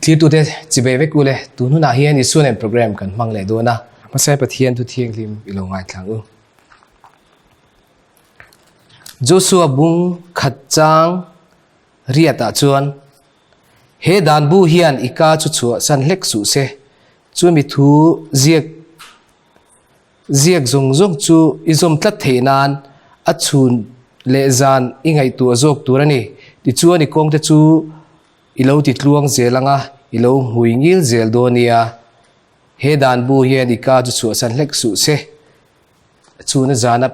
Thirtute chibei vek ule, tun hunah hian Isua nen program kan hmang leh dawn a. Hmasa Pathian thu thianghlim i lo ngaithlang u. Joshua bung khat chang riatah chuan, He dan bu hian i ka chu chhuah san hlek suh se, chumi thu ziak Ziak zawng zawng chu i zawm tlat theih nan a chhun leh zan i ngaihtuah zawk tur a ni. Tichuan i kawngte chu i lo ti tluang zel ang a, i lo hmui ngil zel dawn nia. He dan bu hian i ka chu chhuahsan hlek suh se. Chhuna zana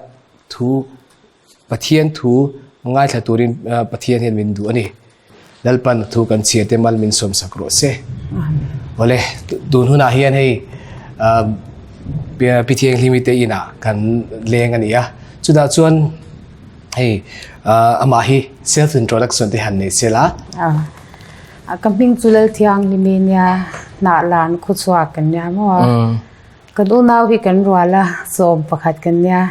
thu Pathian thu ngaithla turin Pathian hian min duh a ni. Lalpan thu kan chhiar te mal min sawmsak rawh se. Awle, tun hunah hian hei Pi Thianghlimi te inah kan leng a ni a. Chutah chuan hei amah hi self introduction te han nei sela. Ka hming chu Lalthianghlimi nia hnah lan khuchhuak kan nia maw a. Kan unau hi kan rual a, 11 kan nia.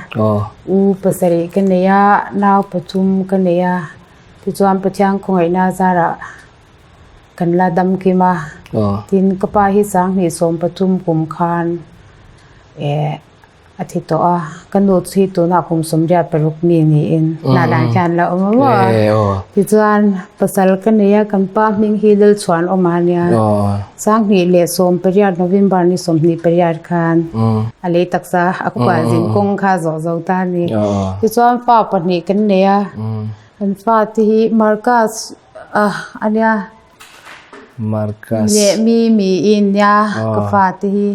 U pasarih ka nei a, nau pathum ka nei a. Tichuan Pathian khawngaihna zarah kan la dam kim a. Tin, ka pa hi 2013 kum khan eh a thi tawh a. Ka nu chu hi tunah kum 86 mi niin hnah dan khian la awm a maw. Tichuan pasal ka nei a, kan pa hming hi Lalchhuanawma a nia. 2018 November ni 28 khan a lei taksa a khual zin kawng kha zawh zo ta a ni. Tichuan fa pahnih kan nei a, kan fa te hi Marcus a nia. Marcus. Leh mi miin nia ka fa te hi.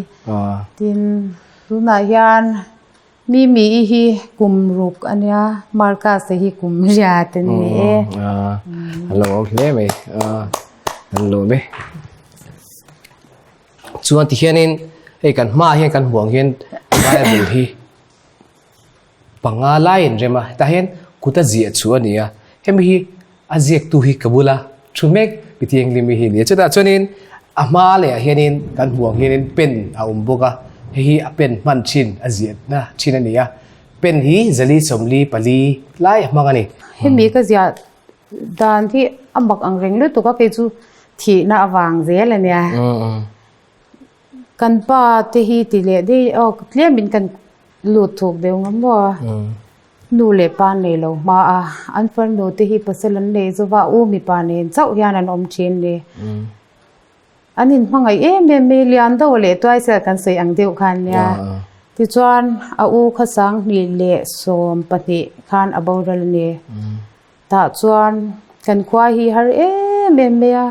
Tin tunah hian Mi mi i hi kum ruk a nia, Marcus-a hi kum riat a ni e. A lo awm hle mai, an lawm e. Chuan tihianin hei kan hmaah hian kan hmuh ang hian Bible hi panga lai in rem a, hetah hian kut a ziah chu a ni a, hemi hi a ziaktu hi ka bula thu mek mi thianghlim hi a ni a. Chutah chuanin a hma lehah hianin kan hmuh ang hianin pen a awm bawk a, hei hi a pen hman thin a ziahna thin a ni a, pen hi zali sawmli pali lai a hmang a ni. Hemi ka ziah dan hi a mak ang reng lutuk a, kei chu thihna avang zel a nia. Kan pa te hi ti leh daih aw tlemin kan lut thuk deuh ngam maw a. Nu leh pa nei lo hma a, an farnu te hi pasal an nei zova u mipa nen chauh hian an awm thin ni. An inhmangaih em em mai, lian deuh leh tuai sel kan sawi ang deuh khan nia. Tichuan a u kha 2012 khan a boral a ni. Tah chuan kan khua hi har em em mai a,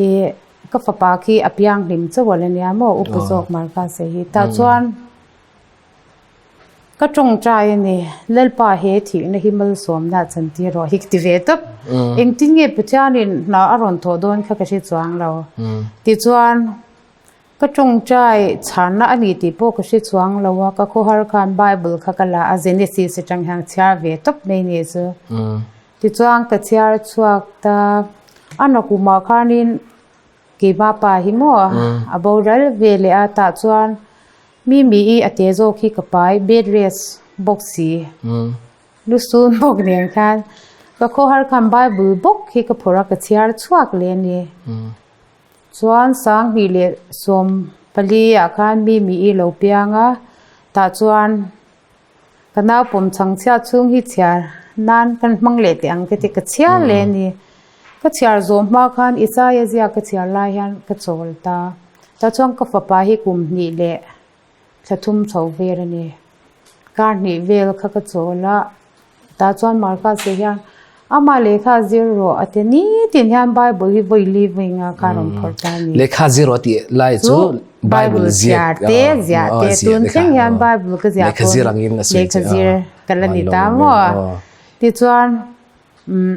ih ka fapa khi a pianghlim chauh a la nia maw upa zawk Marcus-a hi. Tah chuan. Ka tawngtai a ni, Lalpa he thihna hi malsawmna a chantir rawh hi ka ti ve tawp. Engtin nge Pathianin hna a rawn thawh dawn kha ka hre chuang lo. Tichuan, ka tawngtai chhanna a ni tih pawh ka hre chuang lo a, ka khawhar khan Bible kha ka la a, Genesis atang hian chhiar ve tawp mai ni chu. Tichuan, ka chhiar chhuak ta, a nakumah khanin Keimah pa hi maw a boral ve leh a, tah chuan Mi mi i a te zawk hi ka pai bed rest bawk si. Lu sun bawk nen khan ka khawhar khan Bible bawk hi ka phawrh a ka chhiar chhuak leh a ni. Chuan 2014 ah khan mi mi i lo piang a, tah chuan ka naupawm chhangchhiat chhung hi chhiar nan kan hmang leh teh ang ka ti ka chhiar leh a ni. Ka chhiar zawh hma khan Isaia ziak ka chhiar lai hian ka chawl ta. Tah chuan ka fapa hi kum hnih leh thla thum chho vel a ni. Kar hnih vel kha ka chawl a, tah chuan Marcus-a hian amah lehkha zir rawh a ti nitin hian Bible hi vawi li vawi nga kha a rawn phawrh ta a ni. Lehkha zir rawh tih lai chu Bible ziak te ziah te tun thleng hian Bible ka ziah lehkha zir angin a sawi che lehkha zir ka la ni ta maw? Tichuan umm.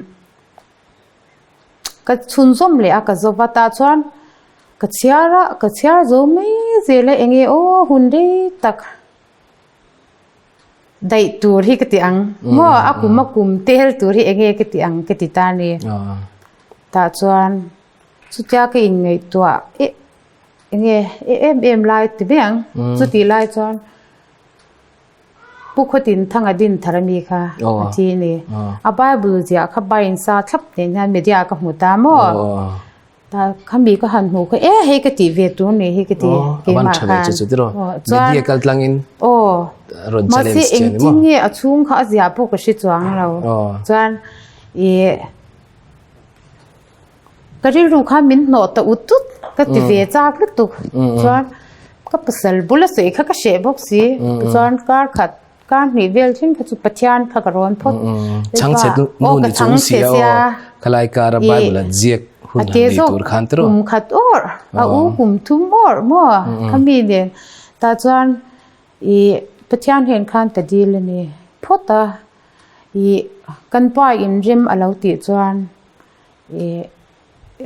Ka chhunzawm leh a ka zawva tah chuan ka chhiar a ka chhiar zo mai zel a enge aw hun rei tak daih tur hi ka ti ang maw a kum a kum tel tur hi enge ka ti ang ka ti ta a ni tah chuan chutia ka inngaihtuah eh enge em em lai ti mai ang chutih lai chuan. Pu Khawtin Thanga din thar ami kha a thi a ni. A Bible ziah kha bain sa thlap nen hian media ka hmu ta maw? Ta khami ka han hmu kha e hei ka tih ve tur ni hi ka ti keimah khan. Chuan media kal tlangin rawn challenge che ni maw. Mahse engtin nge a chhung kha a ziah pawh ka hre chuang lo. Chuan i ka rilru khan min hnawh ta ut ut ka ti ve chak lutuk. Chuan ka pasal bula sawi kha ka hreh bawk si. Chuan kar khat Kar hnih vel thleng kha chu Pathian kha ka rawn phawt. Chhangchhe nu ni chung si a aw. Khalai kara Bible an ziak hun han nei tur khan tiraw. Kum khat awr a u kum thum awr maw khami nen tah chuan i Pathian hen khan ka dil a ni phawt a i kan pa in rem a lo tih chuan i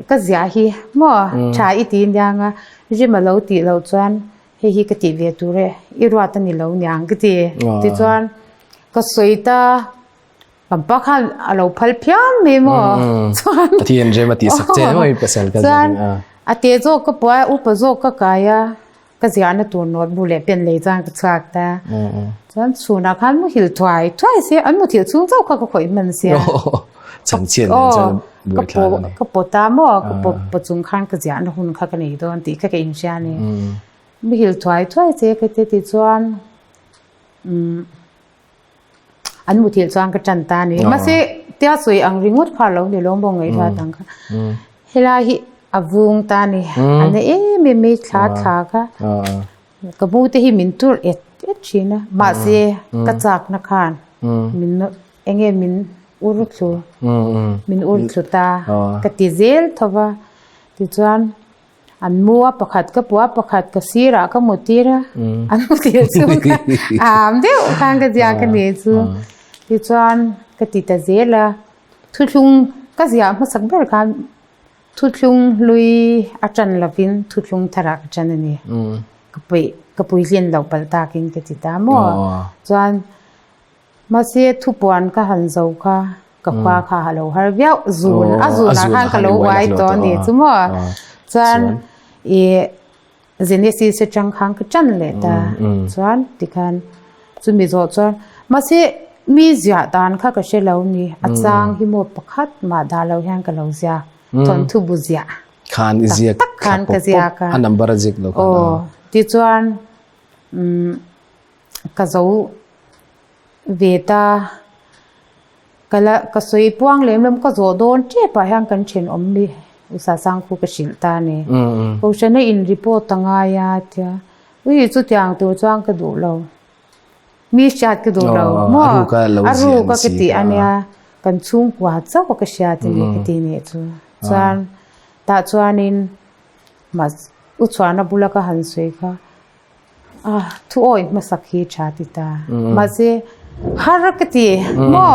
Ka ziah hi maw tha i ti niang a, rim a lo tih loh chuan hei hi ka tih ve tur e, i ruat a ni lo niang ka ti. Tichuan ka sawi ta pampa khan a lo phal phian mai maw chuan Pathian rem a tih sak che maw i pasal ka chuan a te zawk ka puai a upa zawk ka kai a ka ziahna tur notebook leh pen lei chuan ka chhuak ta chuan chhunah khan muhil thuai thuai se an muthilh chhung chauh kha ka khawih hman sia changchhiat nen chuan buai thlak a ni ka pawt a maw ka pawt pawt chung khan ka ziahna hun kha ka nei dawn tih kha ka inhria a ni muhil thuai thuai se ka ti tichuan umm An muthilh chuan ka tan ta a ni. Mahse, tia sawi ang ringawt kha a lo ni lo maw ngaihruat ang kha. Helai hi a vung ta a ni. A na em em mai thla thla kha. Ka mu te hi min tur et et thin a. Mahse, ka chakna khan min eng nge min ur thlu min ur thlu ta ka ti zel tho va. Tichuan. An mu a pakhat ka puah a pakhat ka sirah ka mu tir a an mu tir chu ka am deuh khan ka ziak a ni chu tichuan ka ti ta zel a thuthlung ka ziah hmasak ber khan thuthlung hlui a tan lovin thuthlung tharah ka tan a ni ka peih ka puitlin loh palh takin ka ti ta maw chuan. Mahse thupuan ka han zo kha ka khua kha a lo har viau zun a zunah khan ka lo uai tawh a ni chu maw chuan i Genesis atang khan ka tan leh ta chuan tikhan chumi zawh chuan mahse mi ziah dan kha ka hre lo ni a chang hi maw pakhat mah dah lo hian ka lo ziak thawnthu bu ziah khan i ziak tak khan ka ziak a a number a zik lo khan aw tichuan umm. Ka zo ve ta, ka la ka sawi puang lem lem ka zawh dawn tep ah hian kan thenawm mi usa sang khu ka hrilh ta a ni. Kohhrana in report a ngai a tia, ui chutiang tur chuan ka duh lo, mi hriat ka duh lo maw a ruk a ka tih a nia, kan chhungkua chauh a ka hriat a ni ka ti nih chu. Chuan tah chuanin mahse u chhuahna bula ka han sawi kha. A thu awi hmasak hi tha ti ta. Mahse har ka ti maw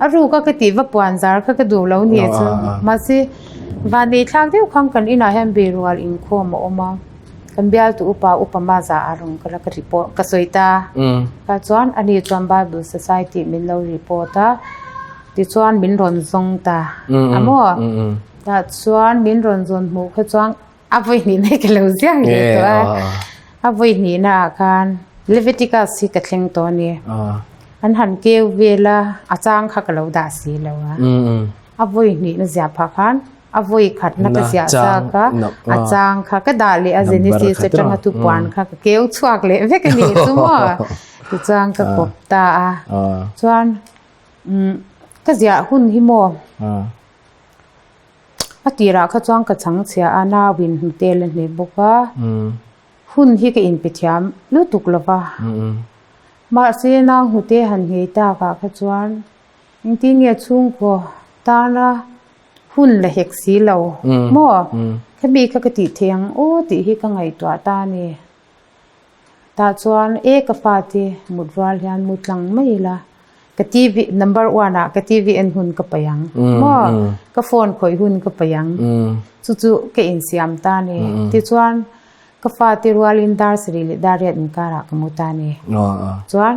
a ruk a ka tih va puan zar kha ka duh lo ni chu. Mahse vanei thlak deuh khan kan inah hian beirual inkhawm a awm a. Kan bialtu upa upa ma za a rawn kal a ka report ka sawi ta. Tah chuan ani chuan Bible Society min lo report a tichuan min rawn zawng ta a maw. Tah chuan min rawn zawn hmuh kha chuan. A vawi hnih na ka lo ziak leh tawh a. A vawi hnih na ah khan Leviticus hi ka thleng tawh a ni. An han keu vel a, a chang kha ka lo dah si lo a. A vawi hnih na ziah phah khan a vawi khat na ka ziah zak a, a chang kha ka dah leh a Genesis atanga thupuan kha ka keu chhuak leh vek a ni chu maw. Tichuan ka kawp ta a. Chuan ka ziah hun hi maw. A tirah kha chuan ka chhang chhia a, nauin hnute la hneh bawk a, hun hi ka inpe thiam lutuk lo va. Mahse nau hnute han nghei takah kha chuan engtin nge chhungkaw tana hun la hek si lo maw? Khami kha ka tih theih ang aw tih hi ka ngaihtuah ta a ni. Tah chuan e ka fate mut rual hian mu tlang mai ila ka TV number one ah ka TV en hun ka paih ang maw ka phone khawih hun ka paih ang chu chu ka insiam ta a ni tichuan ka fate rualin dar sarih leh dar riat inkarah ka mu ta a ni chuan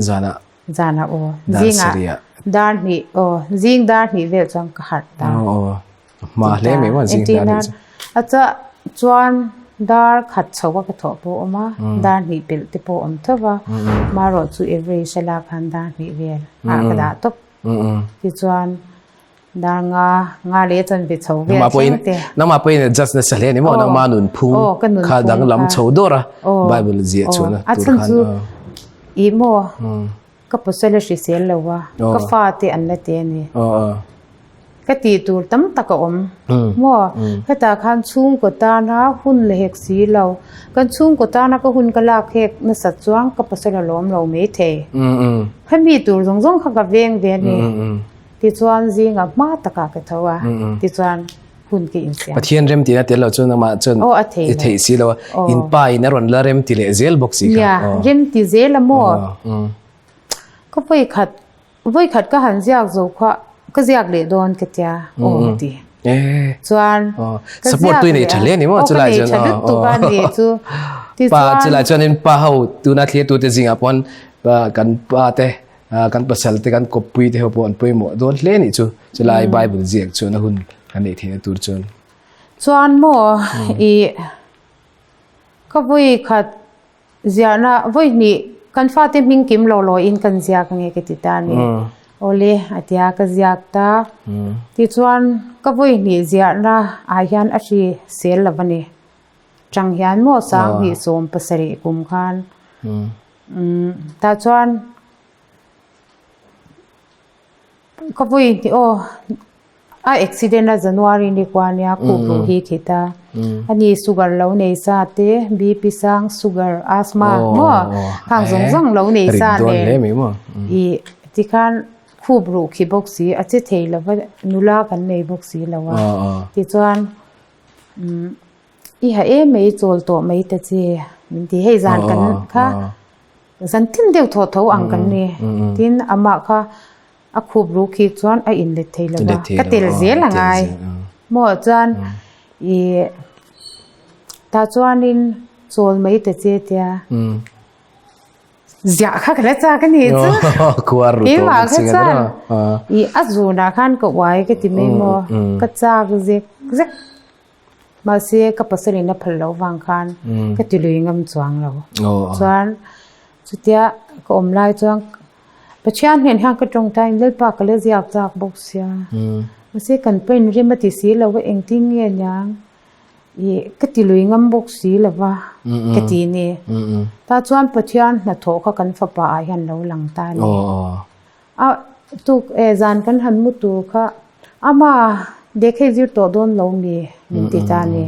zanah zanah aw zingah dar hnih aw zing dar hnih vel chuan ka harh ta. Hma hle mai maw zing dar hnih chu. A chah chuan dar khat chho a ka thawh pawh a awm a, dar hnih pelh te pawh a awm tho va, marawh chu average a lak khan dar hnih vel ah ka dah tawp. Tichuan. Dar nga nga leh chuan be chho vel thleng te. Nangmah pawhin adjust nasa hle ani maw? Nangmah nun phung kha danglam chho dawr a Bible ziah chuan a tur khan. I maw ka pasal a hrisel lo a ka fa te an la te a ni. Ka tih tur tam tak a awm maw? Hetah khan chhungkaw tana hun la hek si lo. Kan chhungkaw tana ka hun ka lak hek nasat chuan ka pasal a lawm lo maithei. Hemi tur zawng zawng kha ka veng ve a ni. Tichuan zingah hma takah ka tho a, tichuan hun ka insiam. Pathian rem tihna tel lo chuan amah chuan i theih si lo a, in pa in a rawn la rem ti leh zel bawk si kha. Nia, rem ti zel a maw? Ka vawi khat, vawi khat ka han ziak zo kha, ka ziak leh dawn ka tia, aw ka ti. Chuan ka ziak leh a, aw ka nei tha lutuk a ni chu. Pa chulai chuanin pa ho tuna thliatute zingah pawn kan pa te Kan pasal te kan kawppui te ho pawh an pawimawh dawn hle nih chu chulai Bible ziak chuan a hun kan neih theihna tur chuan. Chuan maw i ka vawi khat ziahna vawi hnih kan fate hming kim lo lo in kan ziak nge ka ti ta a ni. Awle a tia ka ziak ta. Tichuan ka vawi hnih ziahna ah hian a hri sel lo a ni. Chang hian maw 27 kum khan Tah chuan ka vawi hnih aw a accident a January ni kua nia khup ruh hi khi ta ani sugar lo nei sa te BP sang sugar asthma maw khang zawng zawng lo nei sa nen ih tikhan khup ruh khi bawk si a che thei lo va nula kan nei bawk si lo a tichuan umm. I ha em mai chawl tawh mai ta che min ti hei zan kan kha zan tin deuh thaw tho ang kan ni tin amah kha a khup ru khi chuan a in let thei lo va ka tel zel a ngai maw chuan i tah chuanin chawl mai ta che tia. Ziah kha ka la chak a ni chu. Keimah kha chuan i a zunah khan ka uai ka ti mai maw ka chak zek zek. Mahse ka pasalin a phal loh vang khan ka ti lui ngam chuang lo. Chuan chutia ka awm lai chuan Pathian hnen hian ka tawngtai in Lalpa ka la ziak chak bawk sia. Mahse kan pain rem a ti si lo va engtin nge niang. Ih ka ti lui ngam bawk si lo va ka ti ni. Tah chuan Pathian hnathawh kha kan fapa ah hian lo lang ta a ni. A tuk e zan kan han mu tur kha ama lehkha i zir tawh dawn lo mi min ti ta a ni.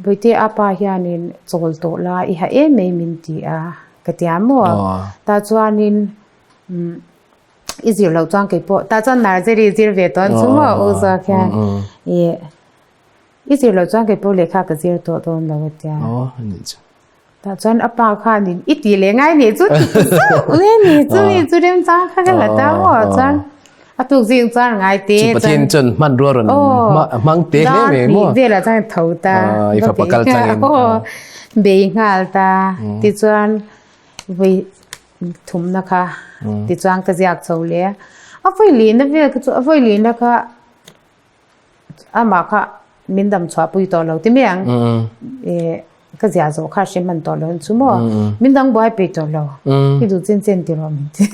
Bawihte a pa hianin chawl tawh la i ha em mai min ti a ka ti a maw. Tah chuanin umm i zir loh chuan kei pawh tah chuan nursery zir ve tawh an chu maw u zawk hian ih i zir loh chuan kei pawh lehkha ka zir tawh dawn lo a tia. Tah chuan a pa khanin i tih leh ngai nih chu ti ti zauh le ni chu mi chu remchang kha ka la ta maw chuan a tuk zing chuan ngai te chuan Pathian chuan hmanrua rawn hmang te hle mai maw velah chuan tho ta i fapa kal changin bei nghal ta tichuan vawi thumna kha tichuan ka ziak chho leh a a vawi lihna vel kha chu a vawi lihna kha Amah kha min dam chhuah pui tawh lo ti mai ang. Ka ziah zawh kha hre hman tawh lo chu maw. Min dang buai peih tawh lo. I duh chen chen ti rawh min ti.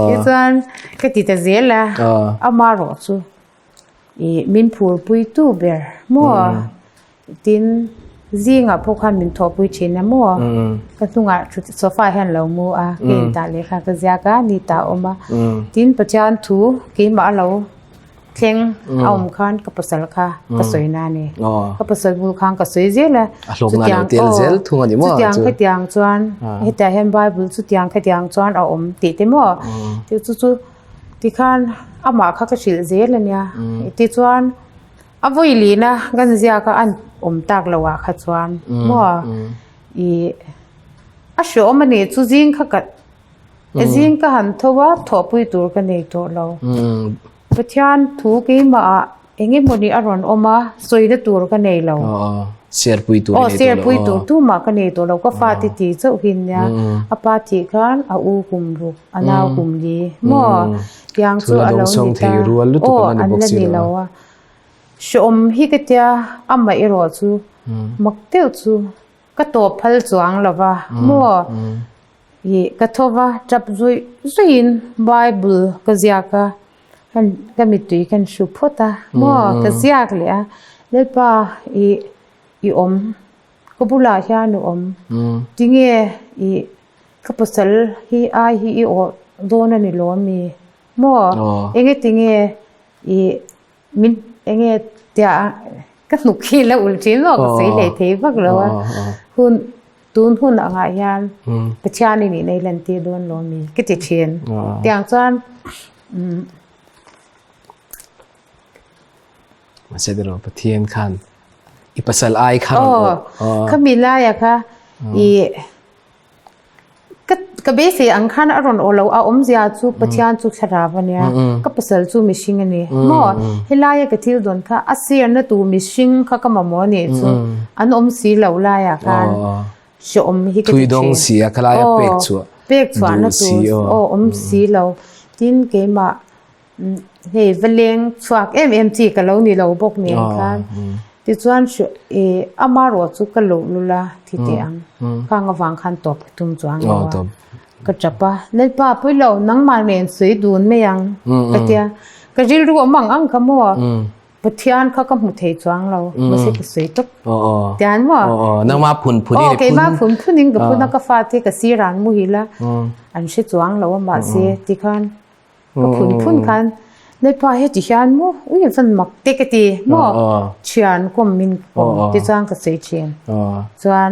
Tichuan ka ti ta zel a. Ama rawh chu i min phur pui tu ber maw. Tin, zingah pawh khan min thawhpui thin a maw? Ka hnungah thut sofa hian lo mu a, ka intah leh kha ka ziak a, ni ta a awm a. Tin, Pathian thu keimah a lo thleng a awm khan ka pasal kha ka sawi na a ni. Ka pasal bul khan ka sawi zel a. Chutiang chutiang khatiang chuan hetiang hian Bible chutiang khatiang chuan a awm tih te maw? Chu chu tikhan amah kha ka hrilh zel a nia. Tichuan. A vawi lihna kan ziak a an awm tak lo ah kha chuan maw ih a hreawm a nih chu zing kha ka zing ka han tho a thawhpui tur ka nei tawh lo Pathian thu keimah ah eng emawni a rawn awm a sawina tur ka nei lo aw serpui tur tumah ka nei tawh lo ka fate ti chauh hi nia a pa tih khan a u kum ruk a nau kum li maw tiang chu a lo ni ta aw an la ni lo a. Hreawm hi ka tia amah erawh chu mak deuh chu ka tawp phal chuang lo va maw. I ka tho va, tap zuih zuihin Bible ka ziak a, ka mittui kan hru phawt a, maw ka ziak leh a, Lalpa i i awm, ka bulah hian i awm, tinge i ka pasal hi ai hi i awh dawn a ni lo ami, maw enge tinge i Min enge tia ka hnuk hi la ulh thin maw ka sawi hlei thei vak lo a. Hun tun hun angah hian Pathian in inei lan tir dawn lo mi ka ti thin. Tiang chuan Mahse tiraw Pathian khan i pasal ai kha rawn awh. Aw khami laia kha i Ka ka beisei ang khan a rawn aw lo a awmzia chu Pathian chu thlarau a nia, ka pasal chu mihring a ni. Maw? Helaia ka thil dawn kha a sirna tur mihring kha ka mamawh a nih chu an awm si lo laiah khan hrehawm hi ka ti thin. Thui dawng si a khalaia pek chhuah pek chhuahna tur aw awm si lo. Tin keimah Hei va leng chhuak em em chi ka lo ni lo bawk nen khan tichuan ih amarawh chu ka loh lul a thi teh ang khang avang khan tawp ka tum chuang lo a ka tap a Lalpa pawi lo nangmah nen sawi dun mai ang ka tia ka rilru awm ang ang kha maw Pathian kha ka hmu thei chuang lo mahse ka sawi tawp tian maw nangmah phun phun in aw keimah phun phun in ka phun a ka fate ka sir an muhil a an hre chuang lo a mahse tikhan Ka phun phun khan Lalpa heti hian maw ui van mak te ka ti maw thian kawm min kawm ti chuan ka sawi thin chuan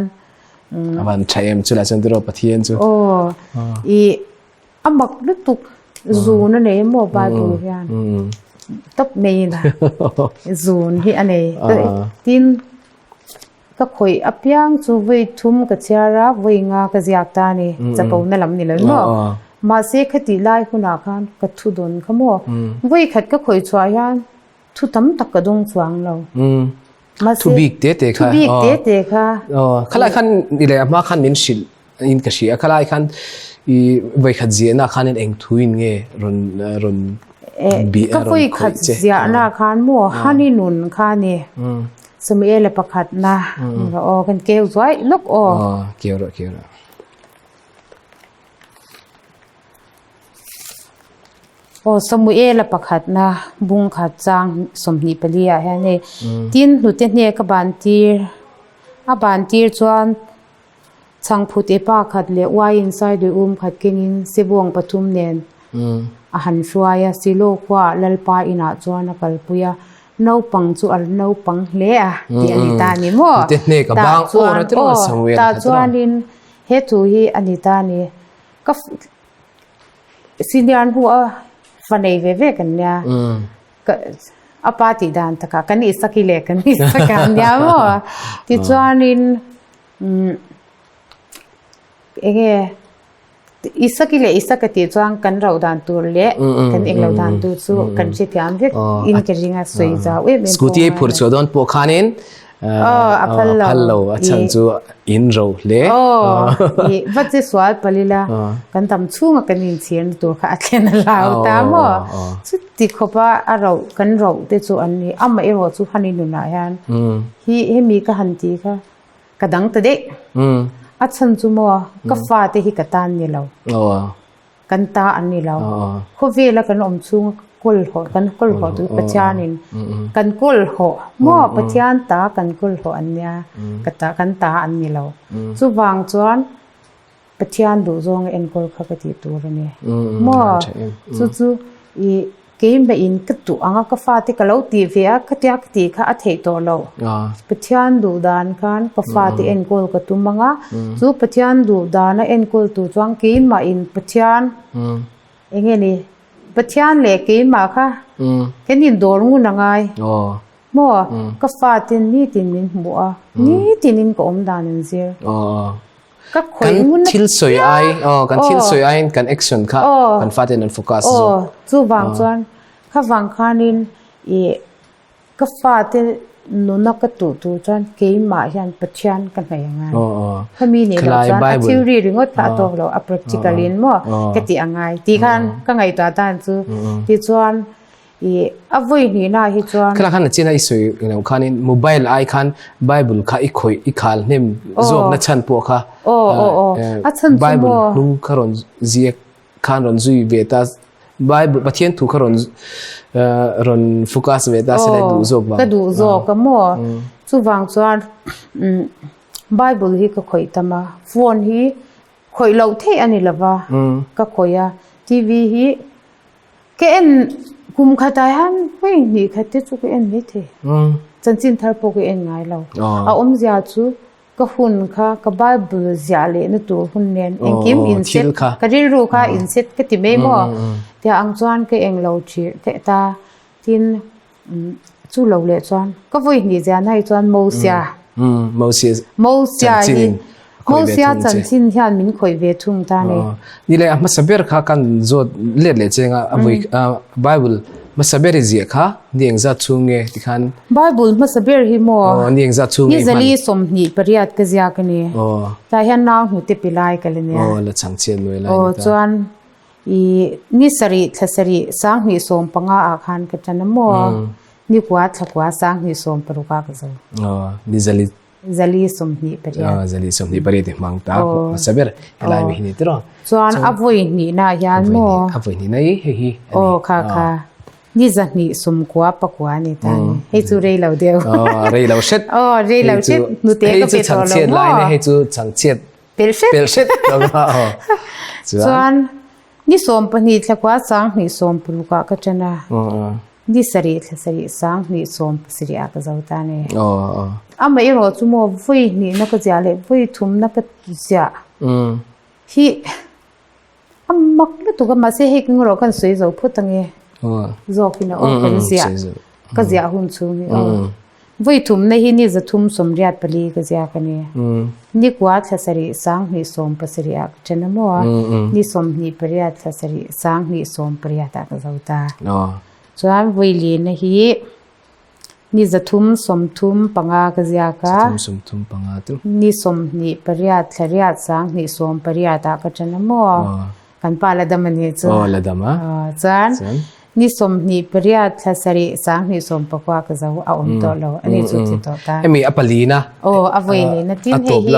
a van tha em chu lah chuan tiraw Pathian chu aw i a mak lutuk zun a nei maw Bible hian tawp mai in a zun hi a nei tin Ka khawih apiang chu vawi thum ka chhiar a, vawi nga ka ziak ta a ni, chapona lam ni lo maw? Mahse khatih lai hunah khan ka thu dawn kha maw? Vawi khat ka khawih chhuah hian thu tam tak ka dawng chuang lo. Mahse thu bik te te kha. Thu bik te te kha. Khalai khan i leh a hma khan min hrilh in ka hria, khalai khan i vawi khat ziahna khan in eng thu in nge rawn rawn bi a rawn khawih che? Ka vawi khat ziahna khan maw hani nun kha a ni. Samuela pakhatna aw kan keu zuai lawk aw. Aw keu rawh keu rawh. Aw Samuela pakhatna bung khat chang 24 ah hian hei tin hnute hne ka ban tir a ban tir chuan Chhangphut e pa khat leh uaiin Saidui um khat kengin Sebawng pathum nen a han hruai a, Silo khuaah Lalpa inah chuan a kalpui a, naupang chu a naupang hle a tih a ni ta a ni maw? Tah chuan aw, tah chuanin he thu hi a ni ta a ni. Ka senior hnu a fa nei ve ve kan nia. Ka a pa tih dan takah kan Isaki leh kan Isaka an nia maw? Tichuanin Umm enge Isaki leh Isaka tih chuan kan rauh dan tur leh kan englo dan tur chu kan hrethiam vek in ka ring a sawi zau em em Scooty ei phur chhuah dawn pawh khanin a phal lo a phal lo a chhan chu in ro hle i va che sual palila kan tam chhunga kan inchhirna tur kha a thlen a hlau ta maw chuti khawpa a rauh kan rauh te chu an ni amaherawh chu hani nunah hian hi hemi ka han tih kha Ka dang ta daih. A chhan chu maw ka fate hi ka tan ni lo. Kan ta an ni lo. Khawvela kan awm chhunga ka kawl hawh kan kawl hawh tu Pathianin kan kawl hawh maw Pathian ta kan kawl hawh an nia ka ta kan ta an ni lo. Chuvang chuan Pathian duh zawnga enkawl kha ka tih tur a ni. Maw? Chu chu i keimah in ka duh ang a, ka fate ka lo tih ve a, khatia ka tih kha a theih tawh loh. Pathian duh dan khan ka fate enkawl ka tum ang a, chu Pathian duh dana enkawl tur chuan keimah in Pathian eng nge ni, Pathian leh keimah kha kan indawr ngun a ngai. Maw? Ka fate nitin min hmu a, nitinin ka awm dan an zir. Ka khawih ngun thil sawi ai aw kan thil sawi aiin kan action kha kan faten an focus zawk. Aw chuvang chuan kha vang khanin i ka fate nuna ka tuh tur chuan keimah hian Pathian ka hnaih a ngai. Khami nih loh chuan a theory ringawt kha a tawk lo a practical in maw ka tih a ngai tih khan ka ngaihtuah dan chu tichuan. I a vawi hnihna hi chuan. Khala khan a china i sawi lo khanin mobile ai khan Bible kha i khawih i khal hnem zawkna chhan pawh kha Aw aw aw a chhan chu Bible maw? hnung kha rawn ziak khan rawn zui ve ta Bible Pathian thu kha rawn rawn focus ve ta se lai duh zawk vang. Ka duh zawk a maw? Chuvang chuan Bible hi ka khawih tam a phone hi khawih loh theih a ni lova ka khawih a TV hi Ka en kum khatah hian vawi hnih khat te chu ka en mai thei. Chanchin thar pawh ka en ngai lo. A awmzia chu ka hun kha ka Bible ziah lehna tur hun nen engkim inset ka rilru kha inset ka ti mai maw? Tia ang chuan ka eng lo thih ta tin Chu lo leh chuan ka vawi hnih ziahna hi chuan Mosia Mosia hi Mosia chanchin hian min khawih ve thung ta ni. Ni le a hmasa ber kha kan zawt let leh chenga a vawi Bible hmasa ber i ziah kha ni engzat chhung nge tikhan Bible hmasa ber hi maw ni engzat chhung nge ni zali 28 ka ziak a ni. Tah hian nau hnute pi lai ka la nia. Aw la chang chian nuai lai ni ta. Chuan I ni sarih thla sarih 2015 ah khan ka ṭan a maw? Ni kua thla kua 2016 ah ka zo. Ni zali. Zali 28. Zali 28 i hmang ta hmasa ber helai mi hi ni tiraw. Chuan a vawi hnihna ah hian maw? A vawi hnihna hi hei hi. Aw kha kha. Ni zahnih sawmkua pakua ni ta ni. Hei chu rei lo deuh. Rei lo hret. Aw rei lo hret hnute ka pe tawh lo maw? Hei chu changchhiat Pel hret. Pel hret lo ma aw. Chuan ni 12 thla kua 2016 ah ka ṭan a. Ni sarih thla sarih 2017 ah ka zo ta ni. Amah erawh chu maw vawi hnihna ka ziah leh vawi thumna ka ziah hi a mak lutuk a mahse hei kawng erawh kan sawi zo phawt ange zawkin a aw kan ziah ka ziah hun chhung hi aw vawi thumna hi ni 384 ka ziak a ni ni kua thla sarih 2017 ah ka then a maw ni 28 thla sarih 2018 ah ka zo ta chuan vawi lina hi Ni 335 ka ziak a. Ni 28 thla riat 2018 ah ka ṭan a maw? Kan pa la dam a nih chu. Aw la dam a. Chuan ni 28 thla sarih 2019 ka zo a awm tawh lo a ni chu ti tawh ta. Hemi a palina. Aw a vawi nihna tin hei hi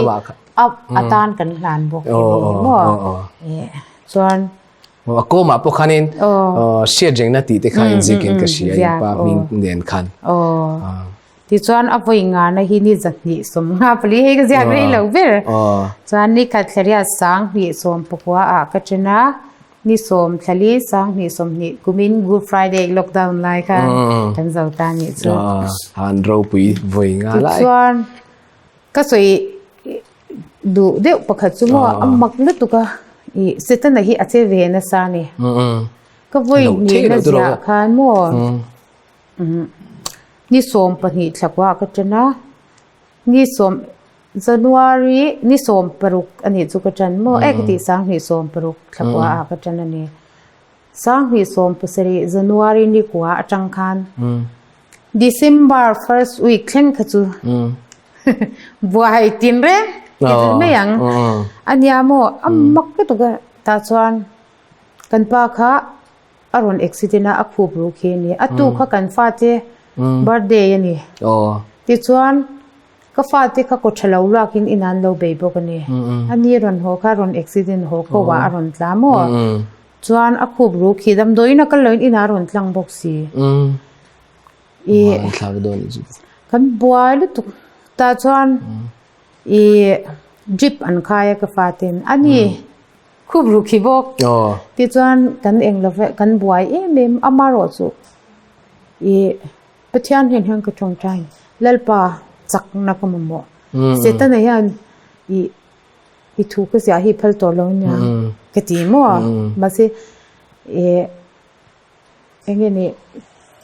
a tan kan hlan bawk hi ni maw? Chuan A kawmah pawh khanin hriat rengna tih te kha inziakin ka hria in pa hming nen khan. Tichuan a vawi ngana hi ni 254 hei ka ziak rei lo ber. Chuan ni khat thla riat 2019 ah ka ṭhen a, ni sawm thla li 2020 kumin Good Friday lockdown lai khan kan zo ta nih chu. Han ropui vawi nga lai. Tichuan Ka sawi duh deuh pakhat chu maw a mak lutuk a i Setana hi a che ve nasa a ni. Ka vawi hnihna ziah khan maw ni 12 thla kuah ka ṭan a, ni sawm January ni 16 a nih chu ka ṭan maw e ka tih 2016 thla kuah ah ka ṭan a ni. 2017 January ni kuah aṭang khan December first week thleng kha chu buai tin reng ti tur mai ang a nia maw a mak lutuk a tah chuan kan pa kha a rawn accident a a khup ru khi a ni a tu kha kan fate birthday a ni tichuan ka fate kha kaw tha lo luakin in an lo bei bawk a ni a ni rawn haw kha rawn accident haw kho ah a rawn tla maw. Chuan a khup ru khi damdawiin a kal loin inah a rawn tlang bawk si. I kan buai lutuk tah chuan i drip an khai a ka faten a ni khup ru khi bawk. Tichuan kan eng lo ve kan buai em em amarawh chu i Pathian hian hian ka tawngtai Lalpa chakna ka mamawh. Setana hian i I thu ka ziah hi phal tawh lo nia ka ti maw mahse eh eng nge ni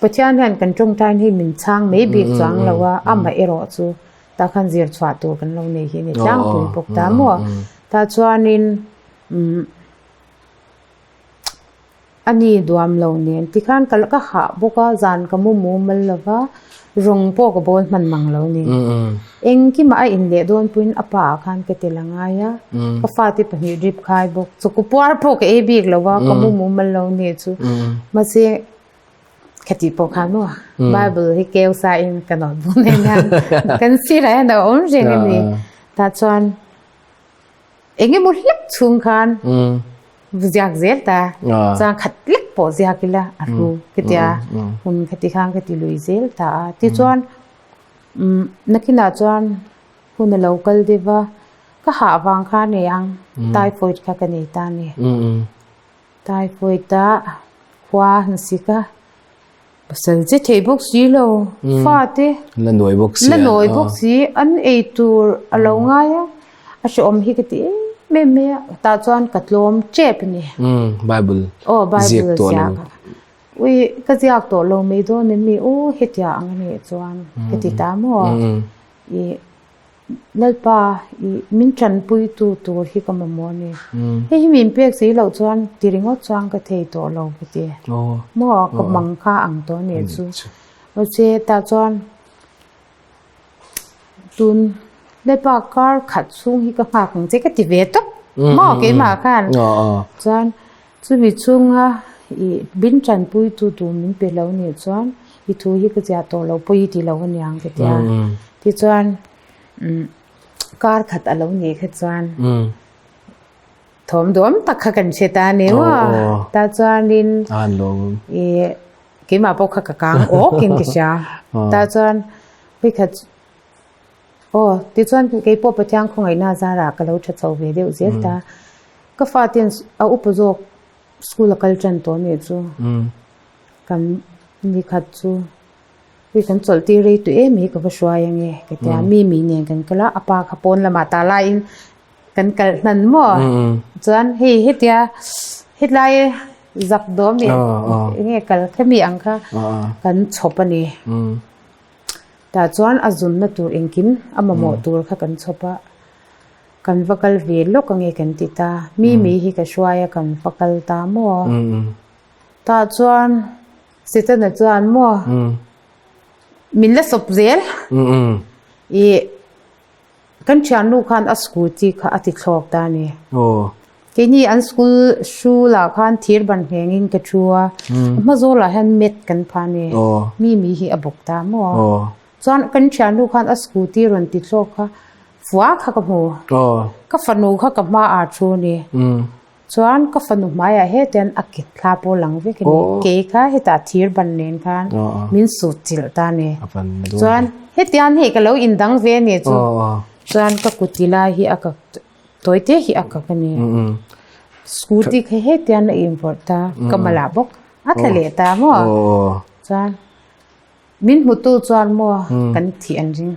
Pathian hian kan tawngtain hi min chhang mai bik chuang lo a amah erawh chu tah khan zir chhuah tur kan lo nei hi a ni tlangpui bawk ta maw tah chuanin umm A ni duam lo nen tikhan ka ka hah bawk a, zan ka mu mumal lo va, rawng pawh ka bawl hman mang lo ni. Engkimah a in leh dawn puiin a pa ah khan ka tel a ngai a, ka fate pahnih drip khai bawk, chaw puar pawh ka ei bik lo va, ka mu mumal lo ni chu. Mahse. Khati pawh khan maw Bible hi keu sa in ka nawt bawk nen hian kan sirah hian a awm reng a ni. Tah chuan eng emaw hlek chhung khan ziak zel ta chuan khat lek pawh ziak ila a hlu ka tia hun khati khan ka ti lui zel ta a. Tichuan nakinah chuan hun a lo kal deuh va ka hah vang khan nei ang typhoid kha ka nei ta a ni. Typhoid a khua han sik a, pasal che thei bawk si lo, fate la nawi bawk si la nawi bawk si, an ei tur a lo ngai a, a hrehawm hi ka ti em em mai a, tah chuan ka tlawm tep a ni. Bible Aw Bible ziak Ui ka ziak tawh lo mai dawn em mi aw hetia ang a nih chuan ka ti ta maw i Lalpa, i min tanpuitu tur hi ka mamawh a ni. Hei hi min pek si loh chuan ti ringawt chuan ka thei tawh lo ka ti. Maw ka mang kha ang tawh a nih chu. Mahse tah chuan tun Lalpa kar khat chhung hi ka nghak ang che ka ti ve tawp maw keimah khan. Chuan chumi chhunga i min tanpuitu tur min pe lo nih chuan i thu hi ka ziah tawh lo pawi ti lo aniang ka ti a. Tichuan kar khat a lo nih kha chuan thawm duam tak kha kan hre ta a ni maw. Tah chuanin i keimah pawh kha ka kang awkin ka hria. Tah chuan vawikhat aw tichuan keipawh Pathian khawngaihna zarah ka lo tha chho ve deuh zel ta. Ka faten a upa zawk school a kal tan tawh nih chu kan nikhat chu hei kan chawlh tir rei tawh em hi ka va hruai ange ka tia mi mi nen kan kal a a pa kha pawn lamah tah laiin kan kalh hnan maw chuan hei hetia hetlai zak dawm leh enge kal kha mi ang kha kan chhawp a ni tah chuan a zunna tur engkim a mamawh tur kha kan chhawp a. Kan va kal ve lawk ange kan ti ta. Mi mi hi ka hruai a kan va kal ta maw? Tah chuan Setana chuan maw min la sawp zel. I kan thiannu khan a scooty kha a ti thlawk ta a ni. Keini an school hrul ah khan thir ban nghengin ka thu a. A hma zawlah hian mat kan phah a ni. Mi mi hi a bawk ta maw? Chuan kan thiannu khan a scooty rawn ti thlawk kha fua kha ka hmu. Ka fanu kha ka hma ah thu a ni. Chuan ka fanu hmaiah hetian a ke thla pawh lang vek a ni. Kei kha hetah thir ban nen khan min sut chilh ta a ni. Chuan hetian hei ka lo indang ve a ni chu. Chuan ka kut ti lai hi a ka tawi te hi a kak a ni. Scooty kha hetian a invawrh ta ka malah bawk a tla leh ta maw. Chuan. Min hmutu chuan maw kan thih an ring.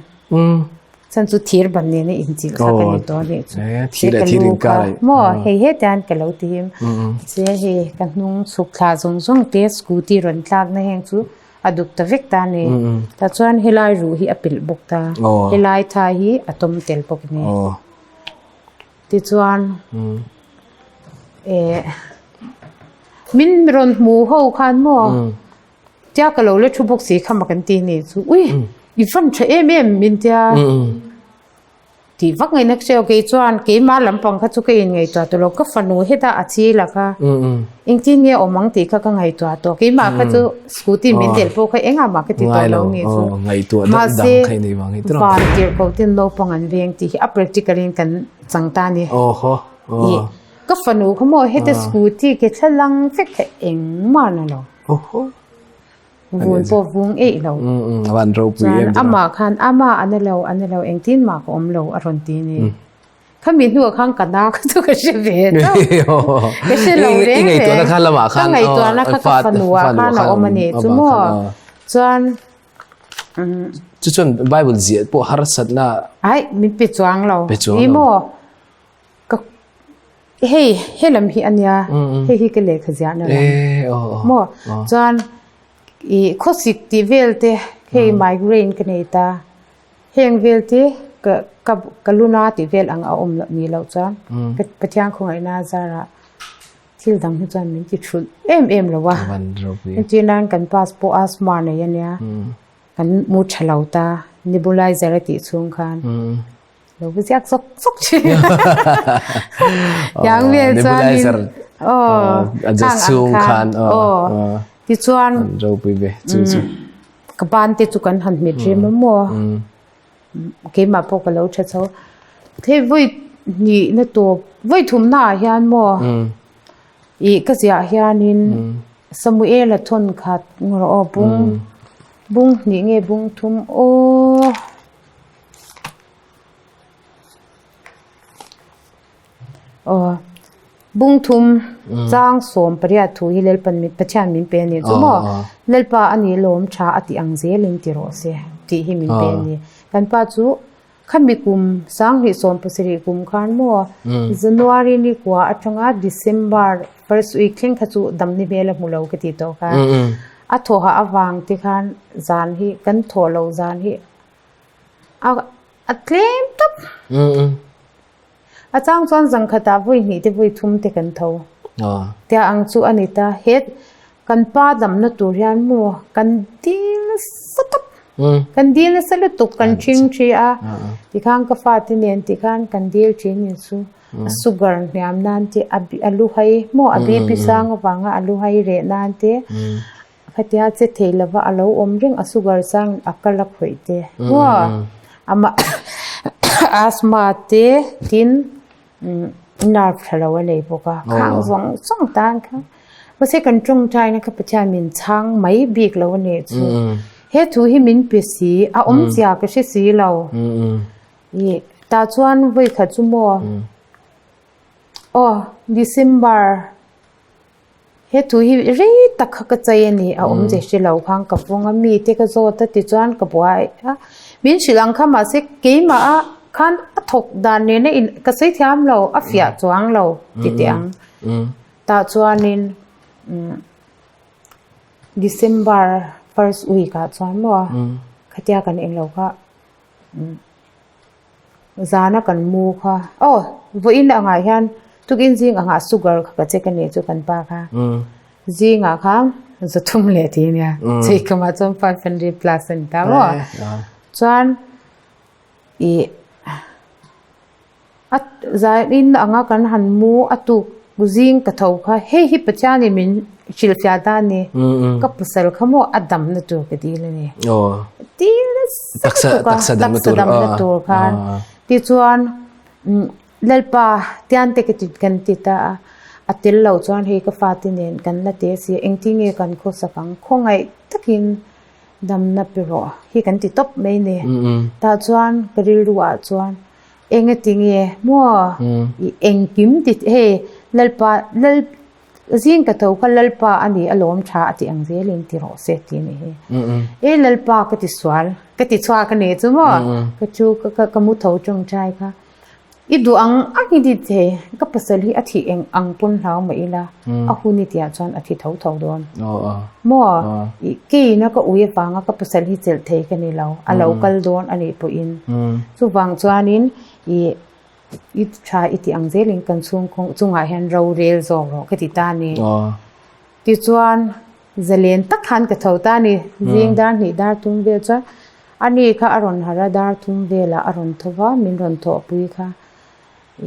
Chan chu thir ban nen a inchilh kha ka ni tawh a nih chu. Thir leh thir inkar ai. Maw hei hetian ka lo ti him. Che hei ka hnung chhuk thla zawng zawng te scooty rawn tlak na heng chu a duk ta vek ta a ni. Tah chuan helai ruh hi a pilh bawk ta. Helai tha hi a tawm tel bawk a ni. Tichuan eh min rawn hmu ho khan maw. Tia ka lo la thu bawk si kha ma kan ti ni chu ui i van tha em em min tia tih vak ngaihna ka hre lo kei chuan keimah lampang kha chu ka in ngaihtuah tawh lo ka fanu heta a chi la kha engtin nge awm ang tih kha ka ngaihtuah tawh keimah kha chu scooty min delh pawh kha engah mah ka ti tawh lo ni chu mahse van tirhkoh ten naupang an veng tih hi a practical in kan chang ta a ni. Ka fanu kha maw heta scooty ke thlalang vek kha engmah na lo. Vun pawh vung eih lo. Avan ropui em. Chuan amah khan ama ana lo ana lo engtin mah ka awm lo a rawn ti ni. Khami hnuah khan ka na kha chu ka hre ve chauh. Ka hre lo reng reng. I ngaihtuahna kha lamah khan. Ka ngaihtuahna kha ka fanuah khan a awm a ni chu maw. Chuan Chu chuan Bible ziah pawh harsatna. Ai min pe chuang lo. Pe chuang lo. Ni maw. Ka hei helam hi ania hei hi ka lehkha ziahna lam maw chuan ih khawsik tih vel te hei migraine ka nei ta heng vel te ka ka ka luna tih vel ang a awm loh ni loh chuan ka Pathian khawngaihna zarah thil dang hi chuan min ti thulh em em lo a entir nan kan pass pawh asthma nei ania kan mu tha lo ta nebulizer a tih chhung khan. Lo va ziak zawk zawk thin. Yang vel chuanin Nebulizer aw adjust chhung khan aw. Tichuan ropui ve chu chu. Ka ban te chu kan han hmet rem a maw. Keimah pawh ka lo tha chho. Hei vawi hnih na tawp vawi thumna ah hian maw ih ka ziah hianin Samuela thawn khat rawh aw bung bung hnih nge bung thum aw. Aw, Bungthum chang 18 thu hi Lalpan min Pathian min pe a ni chu maw? Lalpa a nih lawm tha a tih ang zelin ti rawh se tih hi min pe a ni. Kan pa chu khami kum 2017 kum khan maw January ni kua atanga December first week thleng kha chu damni hmel a hmu lo ka ti tawh kha. A thawhah avang te khan zan hi kan thawh loh zan hi a a tlem tawp. A chang chuan zangkhatah vawi hnih te vawi thum te kan tho. Tia ang chu a ni ta. He kan pa damna tur hian maw kan dil nasa tawp. Kan dil nasa lutuk kan ṭhing ṭhi a. Tikhan ka fate nen tikhan kan dil ṭhin ni chu a sugar hniam nan te a lu hai maw a BP sang avanga a lu hai reh nan te Khatia che thei lova a lo awm reng a sugar sang a kal a khawih te maw amah asthma te tin nerve tha lo a nei bawk a khang zawng zawng tan kha mahse kan tawngtai na kha Pathian min chhang mai bik lo a nih chu he thu hi min pe si a awm zia ka hre si lo ih tah chuan vawi khat chu maw aw December. He thu hi rei tak kha ka chei a ni, a awm che hre lo khan ka vawng a, mi te ka zawt a tichuan ka buai a, min hrilh ang kha mahse keimah a khan a thawk dan nena in ka sawi thiam lo, a fiah chuang lo ti teh ang. Tah chuanin December first week ah chuan maw khatia kan englo kha Zana kan mu kha aw vawiin angah hian tukin zing angah sugar kha ka check a nih chu kan pa kha zingah kha zathum leh ti ania chei kamah chuan 500 plus a ni ta maw chuan ih a zanin anga kan han mu a tuk zing ka tho kha hei hi Pathianin min hrilhfiah ta a ni ka pasal kha maw a damna tur ka dil a ni dil nasa lutuk a taksa damna tur khan tichuan Lalpa tiante ka ti kan ti ta a a tel lo chuan hei ka fate nen kan la te si engtin nge kan khawsak ang khawngaih takin damna pe rawh hi kan ti tawp mai a ni tah chuan ka rilru ah chuan Engati nge maw i engkim ti hei Lalpa Lal zing ka tho kha Lalpa a ni a lawm tha a ti ang zelin ti rawh se ti a ni hi. E Lalpa ka ti sual ka ti chhuak a ni chu maw ka chu ka ka mu tho tawngtai kha i duh ang ang i ti thei ka pasal hi a thih eng ang pawn hlau mah ila a hun i tihah chuan a thi tho tho dawn maw i keina ka ui avanga ka pasal hi chelh thei ka ni lo a lo kal dawn a nih pawhin. Chuvang chuanin i i tha i tih ang zelin kan chhungkawng chungah hian rorel zawk rawh ka ti ta a ni. Tichuan zalen tak khan ka tho ta a ni. Zing dar hnih dar thum vel chuan ani kha a rawn harh a, dar thum velah a rawn tho va, min rawn thawhpui kha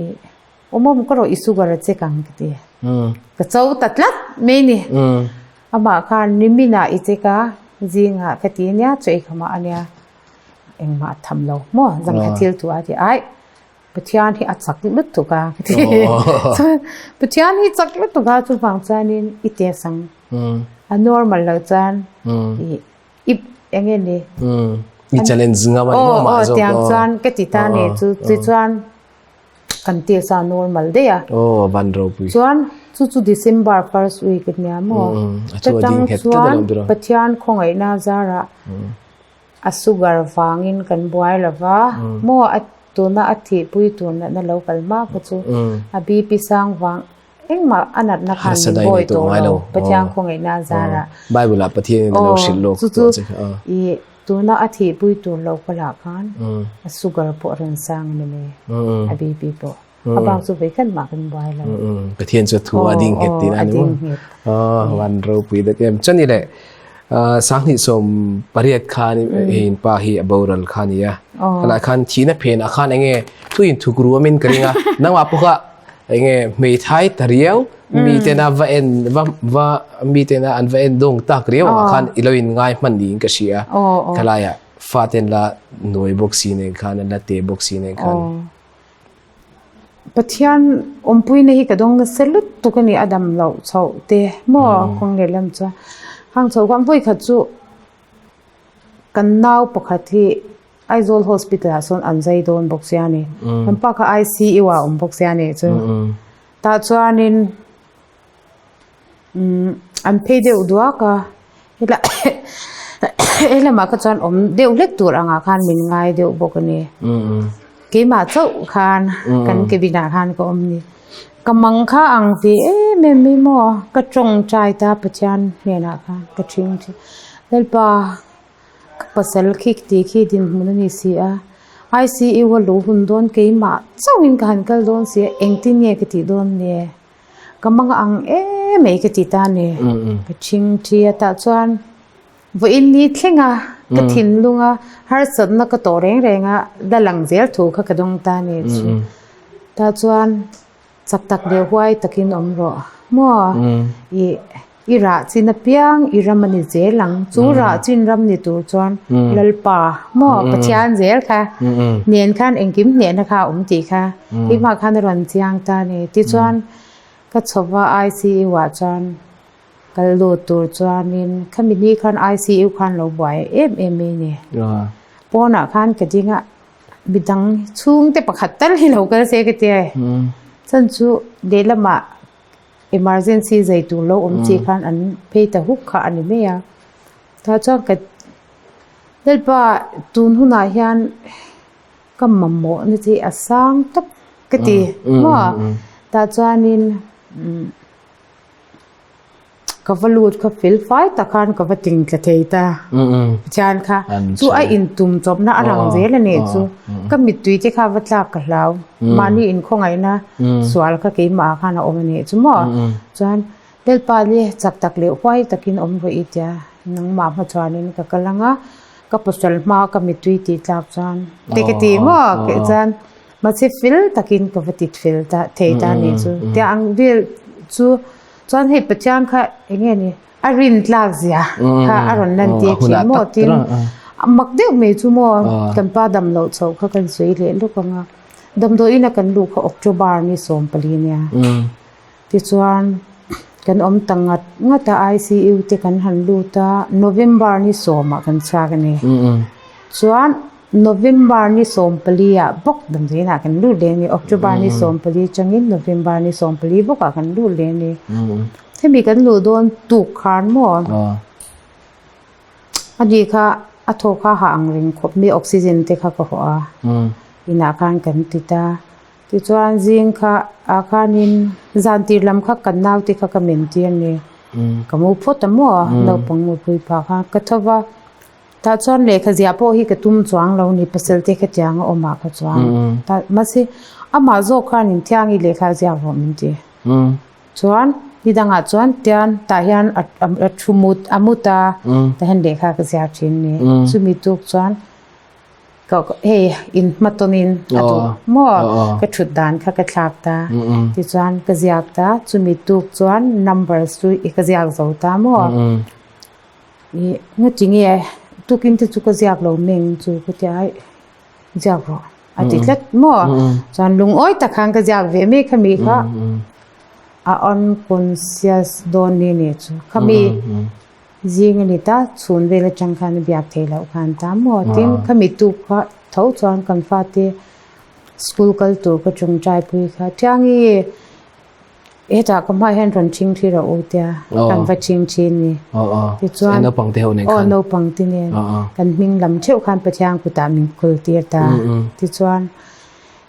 i awmawm ka rawh i sugar a check ang ka ti. Ka cho ta tlat mai ni. Amah khan niminah i check a, zingah ka ti ania, chaw ei khamah ania. Engmah a tham lo maw zangkhat thil tu a ti ai Pathian hi a chak lutuk a ka ti chuan Pathian hi chak lutuk a chuvang chuanin i test ang a normal lo chuan i i enge ni i challenge ngam ani maw mah zawk tiang chuan ka ti ta ni chu tichuan kan test a normal daih a aw van ropui chuan chu chu December first week ania maw chutang chuan Pathian khawngaihna zarah A sugar vangin kan buai lo va, maw a tuna a thihpui tur natna lo kal hma kha chu a BP sang vang engmah a natna khan min bawi tawh lo Pathian khawngaihna a zarah. Bible ah Pathian in a lo hrilh lawk tawh che kha. Chu chu tuna a thihpui tur lo kalah khan a sugar pawh a rawn sang a ni mai, a BP pawh. A bak chu vei khat mah kan buai lo. Pathian chu thu a ding nghet tih a ni maw? Van ropui dak em. Chuan i le 2018 khan in pa hi a boral kha ni a. Kalai khan thihna phen a khan enge thu in thuk ruamin ka ring a. Nangmah pawh kha enge hmeithai ta riau. Mi tena va en va va mi tena an va en dawng tak riau ang khan i lo in ngai hman niin ka hria. Khalaia fa ten la nuai bawk si nen khan an la te bawk si nen khan. Pathian awmpuina hi ka dawng nasa lutuk a ni a dam loh chhoh te maw kawng leh lam chuan hang chhoh khan vawi khat chu kan nau pakhat hi Aizawl hospital ah sawn an zai dawn bawk sia ni kan pa kha ICU ah a awm bawk sia ni chu tah chuanin umm an phei deuh duak a helai helamah kha chuan awm deuh hlek tur angah khan min ngai deuh bawk a ni keimah chauh khan kan cabin ah khan ka awm a ni ka mang kha ang ve em em mai maw ka tawngtai ta Pathian hnenah khan ka thing thin Lalpa. Ka pasal khi tih khi dinhmun a ni si a, ICU a luh hun dawn keimah chauhin ka han kal dawn si a, engtin nge ka tih dawn nge? Ka mang ang em mai ka ti ta a ni. Ka thing thi a tah chuan vawiin ni thleng a, ka thinlung a, harsatna ka tawh reng reng a, la lang zel thu kha ka dawng ta a ni chu. Tah chuan chak tak leh huai takin awm rawh maw? Ih. I rah chin apiang i ram a ni zel ang. Chu rah chin ram ni tur chuan Lalpa maw Pathian zel kha nen khan engkim hnehna kha a awm tih kha keimah khan a rawn chiang ta a ni. Tichuan ka chhawva ICU ah chuan kal lut tur chuanin khami ni khan ICU khan lo buai em em mai a ni. Pawnah khan ka ding a midang chhungte pakhat tal hi lo kal se ka tia e. Chuan chu lehlamah Emergency zai tur lo awm chi khan an phei ta huk kha a ni mai a. Tah chuan ka Lalpa tun hunah hian ka mamawh na chi a sang tawp ka ti maw? Tah chuanin ka va lut kha fel fai tak khan ka va ting tla thei ta. Pathian kha chu a intum chawpna a rang zel a nih chu ka mittui te kha va tlak ka hlau. Mahni inkhawngaihna sual kha keimah ah khan a awm a nih chu maw? Chuan Lalpa le chak tak leh huai takin awm rawh i tia nangmah hma chuanin ka kal ang a, ka pasal hma ka mittui tih tlak chuan te ka ti maw? Chuan mahse fel takin ka va tit fel ta thei ta a nih chu. Tia ang vel chu chuan hei Pathian kha eng nge ni a rin tlak zia kha a rawn lan tir thin maw tin a mak deuh mai chu maw kan pa dam loh chhoh kha kan sawi leh lawk ang a damdawiin a kan luh kha October ni 14 nia tichuan kan awm ta ngat ngat a ICU te kan han lut a November ni 10 ah kan chhuak a ni chuan November ni 14 ah bawk damdawiin ah kan lut leh a ni October ni 14 atangin November ni 14 bawk ah kan lut leh a ni. Hemi kan luh dawn tuk khan maw? A ni kha a thaw kha ha ang reng khawp mai oxygen te kha ka hawh a, inah khan kan ti ta. Tichuan zing kha ah khanin zan tir lam kha kan naute kha ka men tir a ni. Ka mu phawt a maw? Naupang mupui phah kha ka tho va. Tah chuan lehkha ziah pawh hi ka tum chuang lo ni pasal te khatiang a awm ah kha chuan. Tah mahse amah zawk khan inthiangi lehkha ziak rawh min ti. Chuan ni dangah chuan tian tah hian a thu mut a mut a tah hian lehkha ka ziak thin ni. Chumi tuk chuan ka hei in hma tawnin a duh maw ka thut dan kha ka thlak ta tichuan ka ziak ta chumi tuk chuan numbers chu i ka ziak zo ta maw ih ngatinge tukin te chu ka ziak lo meng chu ka tia ziak rawh. A ti tlat maw? Chuan lungawi tak khan ka ziak ve mai khami kha a unconscious dawn ni ni chu khami zing a ni ta chhun vel atang khan a biak theih loh khan ta maw? Tin khami tuk kha tho chuan kan fate school kal tur ka tawngtai pui kha Thiangi Hetah ka hmai hian rawn ṭhing ṭhi rawh u tia kan va ṭhing ṭhin ni. Tichuan naupang te ho nen khan. Aw naupang te nen kan hming lam theuh khan Pathian kutah min kul tir ta. Tichuan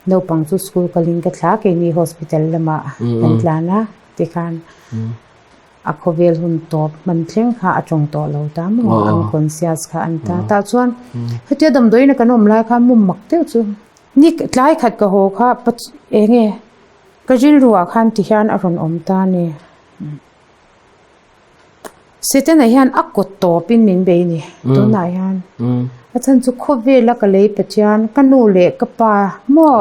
naupang chu school kalin ka thla keini hospital lamah kan tlan a tikhan a khawvel hun tawp hman thleng kha a tawng tawh lo ta maw unconscious kha an ta. Tah chuan hetia damdawiin a kan awm lai khan mum mak deuh chu ni tlai khat ka haw kha eng nge Ka rilruah khan ti hian a rawn awm ta a ni. Setana hian a kawt tawpin min bei a ni tunah hian. A chhan chu khawvela ka lei Pathian, ka nu leh ka pa maw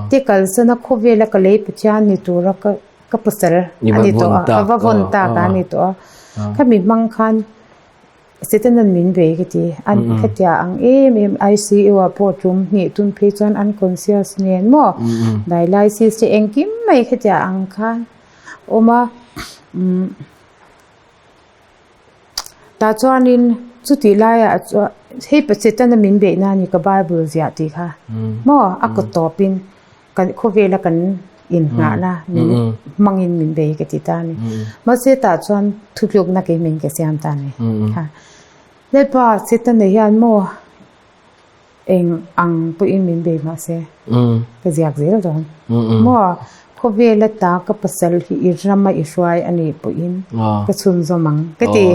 te kalsana khawvela ka lei Pathian ni tura ka. ka pasal a ni tawh a, ka va vawn tak a ni tawh a. Khami hmang khan Setanan min bei ka ti. An khatia ang em em ICU ah pawh tum hnih tum phei chuan unconscious nen maw dialysis te engkim mai khatia ang khan awm a. Tah chuanin chutih laiah chuan hei Setana min beih na a ni ka Bible ziah tih kha maw a kawt tawpin kan khawvela kan inhnahna min hmangin min bei ka ti ta a ni. Mahse tah chuan thutlukna kei min ka siam ta a ni. Lalpa Setana hian maw Eng ang pawhin min bei mahse ka ziak zel dawn. Maw khawvel ata ka pasal hi i rama i hruai a nih pawhin ka chhunzawm ang ka ti.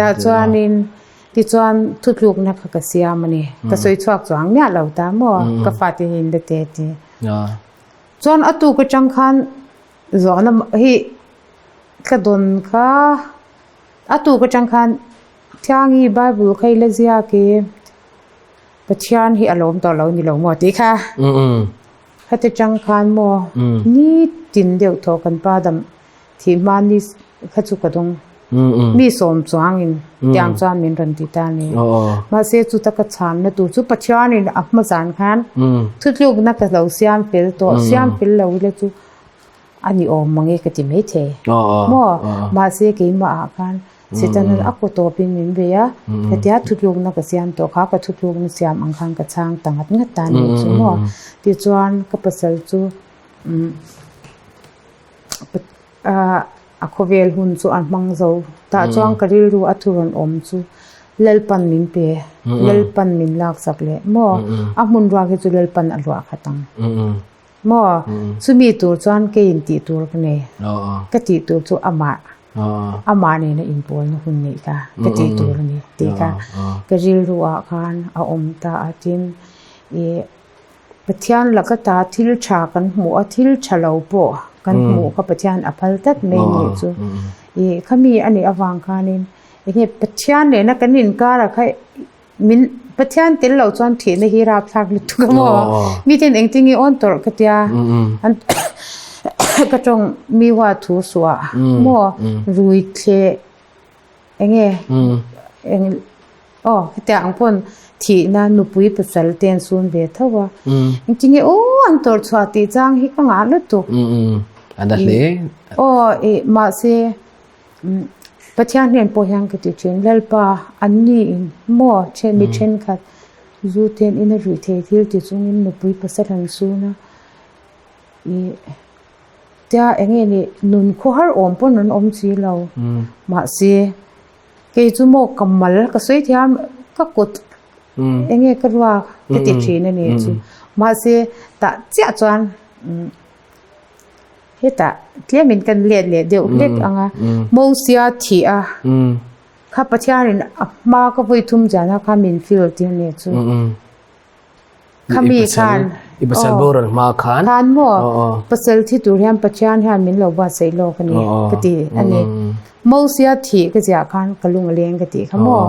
Tah chuanin tichuan thutlukna kha ka siam a ni. Ka sawi chhuak chuang miah lo ta maw ka fate hi in la te ti. Chuan a tuk atang khan zawhna hi ka dawn kha a tuk atang khan Thiangi Bible kha i la ziak i Pathian hi a lawm tawh lo ni lo maw tih kha. Khati tang khan maw nitin deuh thaw kan pa dam thih hma ni kha chu ka dawng. Mi sawm chuangin tiang chuan min rawn ti ta a ni. Mahse chuta ka chhanna tur chu Pathianin a hma zan khan thutlukna ka lo siam fel tawh, siam fel lo ila chu a ni awm mang e ka ti maithei. Maw mahse keimahah khan Sitanan a kaw tawpin min bei a, hetia thutlukna ka siam tawh kha ka thutlukna siam ang khan ka chhang ta ngat ngat ta ni chu maw. Tichuan ka pasal chu a khawvel hun chu a hmang zo. Tah chuan ka rilru a thu rawn awm chu Lalpan min pe, Lalpan min laksak leh maw, a hmun ruak hi chu Lalpan a luah khat ang. Maw? Chumi tur chuan keiin tih tur ka nei. Ka tih tur chu amah, amah nena inpawlna hun neih kha ka tih tur a ni tih kha ka rilru ah khan a awm ta a. Tin, ih Pathian laka ta thil tha kan hmuh a, thil tha lo pawh kan hmuh kha Pathian a phal tlat mai nih chu. Ih khami a nih avang khanin eng nge Pathian nena kan inkar ah kha Min Pathian tel lo chuan thihna hi rapthlak lutuk a maw? Miten engtin nge awn tawrh ka tia an ka tawng mi hua thu suah maw rui thleh enge eng aw hetiang ang pawn thihna nupui pasal te an sun ve tho a engtin nge aw an tawrh chhuah tih chang hi ka ngah lutuk a na hle aw ih mahse Pathian hnen pawh hian ka ti thin, Lalpa, anni in maw then mi thenkhat zu ten in a ruih thei thil ti chungin nupui pasal an sun a, ih tia eng nge ni nun khawhar awm pawn an awm si lo, mahse kei chu maw ka mal ka sawi thiam ka kut eng nge ka ruak ka ti thin a ni chu, mahse tah chiah chuan. Hetah tlemin kan let leh deuh hlek ang a, Mosia thih a, kha Pathianin a hma ka vawi thum zan a kha min feel tir nih chu. Khami khan I pasal boral hma khan khan maw pasal thi tur hian Pathian hian min lo buatsaih lawk a ni ka ti a ni. Mosia thih ka ziah khan ka lung a leng ka tih kha maw.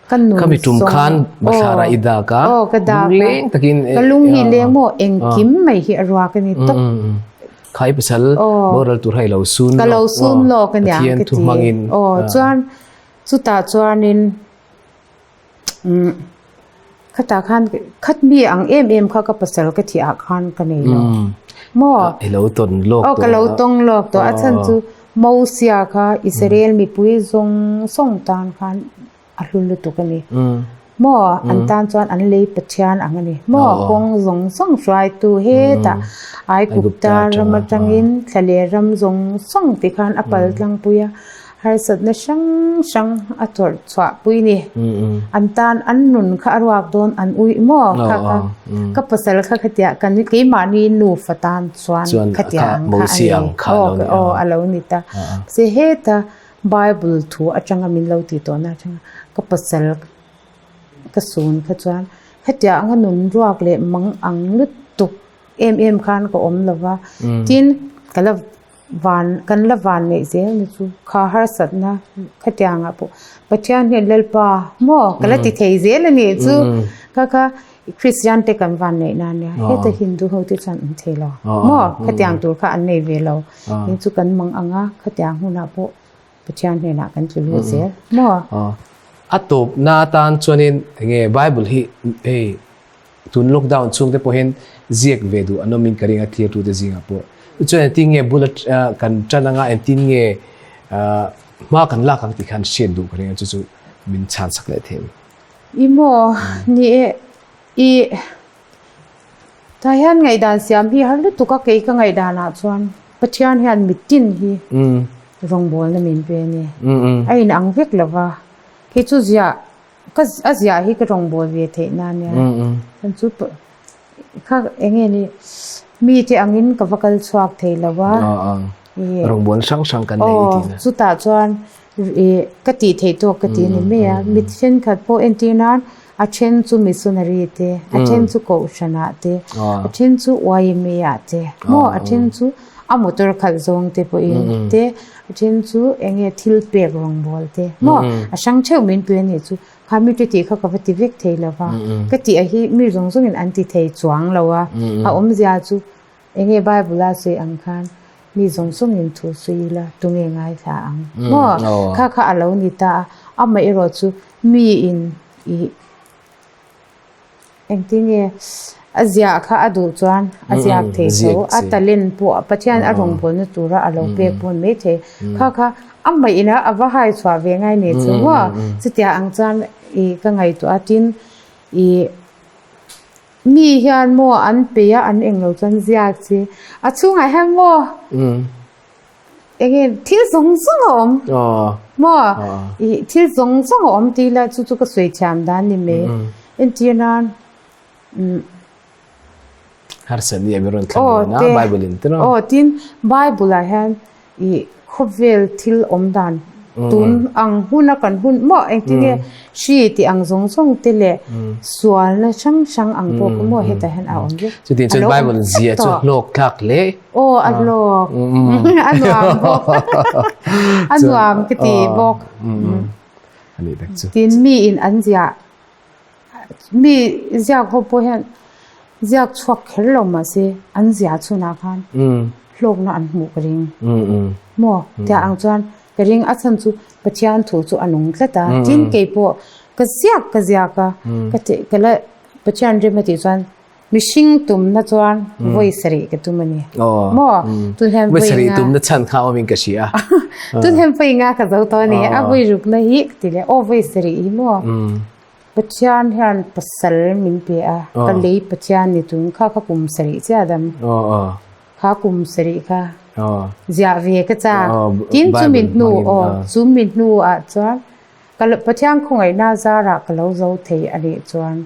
Kan nun Khami tum khan bathlara i dak a. Aw ka dak a. Lungleng takin Ka lung hi leng maw engkim mai hi a ruak a ni tawp. Khai pasal boral tur hai lo sun Ka lo sun lawk a niang ka ti. Aw chuan chutah chuanin khatah khan khat mi ang em em kha ka pasal ka thih ah khan ka nei lo. Maw? I lo tawn lawk tawh. Aw ka lo tawng lawk tawh a chhan chu Mosia kha Israel mipui zawng zawng tan khan a hlu lutuk a ni. Maw an tan chuan an lei Pathian ang a ni. Maw kawng zawng zawng hruaitu hetah Aigupta ram atangin thlaleh ram zawng zawng ti khan a pal tlangpui a, harsatna hrang hrang a tawrh chhuahpui ni. An tan an nun kha a ruak dawn an uih maw kha kha ka pasal kha khatiah kan keimahni nufa tan chuan khatiah ang kha a ni. Aw a lo ni ta. Mahse heta Bible thu atanga min lo tih tawhna atanga ka pasal ka sun kha chuan hetiang anga nun ruak leh mang ang lutuk em em khan ka awm lo va. Tin, ka la van kan la van neih zel ni chu kha harsatna khatiangah pawh Pathian hian Lalpa maw ka la ti thei zel a nih chu kha kha. Kristian te kan van neih na nia heta Hindu ho te chuan awm thei lo maw khatiang tur kha an nei ve lo in chu kan mang anga khatiang hunah pawh Pathian hnenah kan tlu lut zel maw. A tawp na atan chuanin enge Bible hi hei tun lockdown chhung te pawhin ziak ve duh an awmin ka ring a thlir tute zingah pawh chuan engtin nge bula kan tan anga engtin nge hma kan lak ang tih khan hriat duh ka ring a chu chu min chhan sak leh thei. I maw ni e i tah hian ngaihdan siam hi har lutuk a kei ka ngaihdan ah chuan Pathian hian mitin hi rawngbawlna min pe a ni. A in ang vek lo va kei chu ziah ka a ziah hi ka rawngbâwl ve theih na nia chuan chu kha eng nge ni mite angin ka va kal chhuak thei lo va rawngbâwl hrang hrang kan nei tih na chutah chuan ih ka tih theih tawk ka ti a ni mai a mi thenkhat pawh entir nan a then chu missionary te a then chu kohhran ah te a then chu yma ah te maw a then chu a motor khalh zawng te pawhin te a then chu eng nge thil pek rawngbâwl te maw a hrang theuh min pe a nih chu kha mi te tih kha ka va ti vek thei lo va ka tih a hi mi zawng zawngin an ti thei chuang lo a a awmzia chu eng nge bible a sawi ang khan mi zawng zawngin thu sawi ila tunge ngaithla ang maw kha kha a lo ni ta a amaherawh chu miin ih Engtinge a ziah kha a duh chuan a ziak thei tho, a talent pawh Pathian a rawngbawlna tura a lo pek pawh ni maithei. Kha kha a maihna a va hai chhuah ve ngai nei chu maw? Chutia ang chuan ih ka ngaihtuah a tin ih mi hian maw an peih a an englo chuan ziak chi a chhungah hian maw Enge thil zawng zawng a awm. Maw? I thil zawng zawng a awm tih ila chu chu ka sawi thiam dan ni mai. Entir nan umm. Harsat ni em i rawn thlan dawn a Bible in te no. Aw tin Bible ah hian i khawvel thil awm dan tun ang hun a kan hun maw engtin nge hri tih ang zawng zawng te leh sualna hrang hrang ang pawh kha maw hetah hian a awm vek. Chutin chuan Bible zia chu hlawk thlak hle. Aw a hlawk a nuam bawk a nuam ka ti bawk tin mi in an ziah mi ziak ho pawh hian ziak chhuak kher lo mahse an ziah chhunah khan hlawkna an hmuh ka ring maw tiah ang chuan ka ring a chhan chu Pathian thu chu a nung tlat a tin kei pawh ka ziak ka ziak a ka tih ka la Pathian rem a tih chuan Mihring tumna chuan vawi sarih ka tum a ni. Maw? Tun hian vawi sarih tumna chhan kha awmin ka hria. Tun hian vawi nga ka zo tawh a ni. A vawi rukna hi ka ti leh aw vawi sarih hi maw? Pathian hian pasal min pe a, ka lei Pathian ni tun kha ka kum sarih chiah dam. Kha kum sarih kha ziah ve ka chak. Tin chumi hnu aw chumi hnu ah chuan Ka Pathian khawngaihna zarah ka lo zo thei a nih chuan